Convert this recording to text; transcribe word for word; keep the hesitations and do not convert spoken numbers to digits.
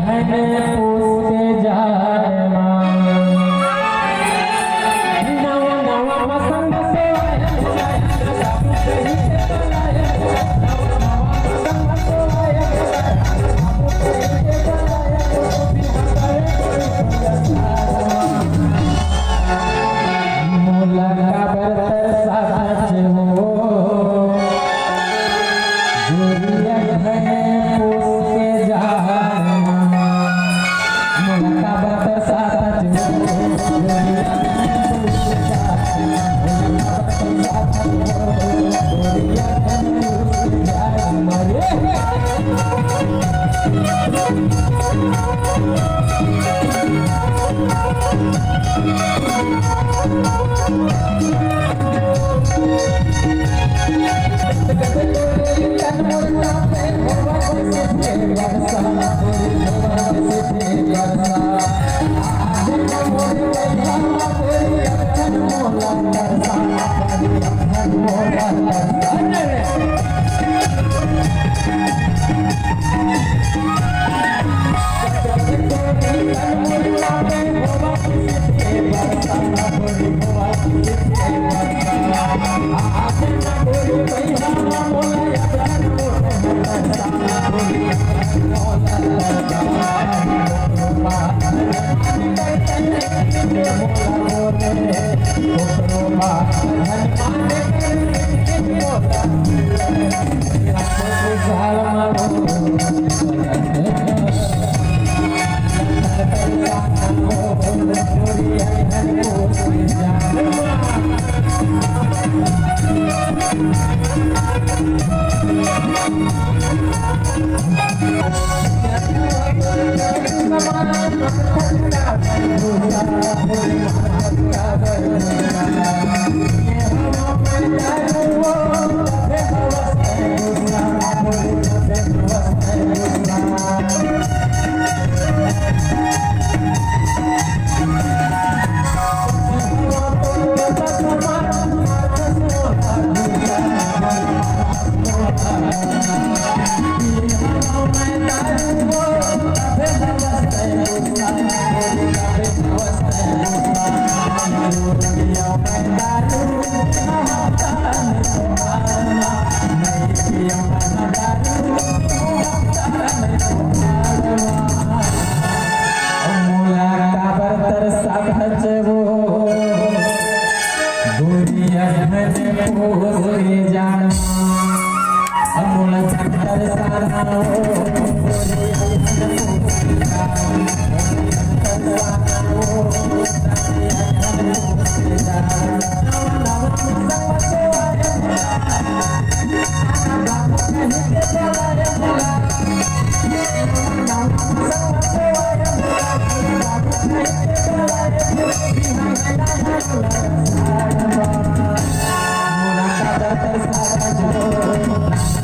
पूस के जाड़ मा। नवा नवा मसंग से मोला काबर तरसात हो, गोरिया घने पूस के जाड़ मा। मोला काबर तरसात हो, गोरिया घने पूस के जाड़ मा। मोला काबर तरसात हो, गोरिया घने पूस के जाड़ मा। रे मोला काबर तरसात हो, गोरिया घने पूस के जाड़ मा। मोला तरसात हो, गोरिया घने पूस के जाड़ मा।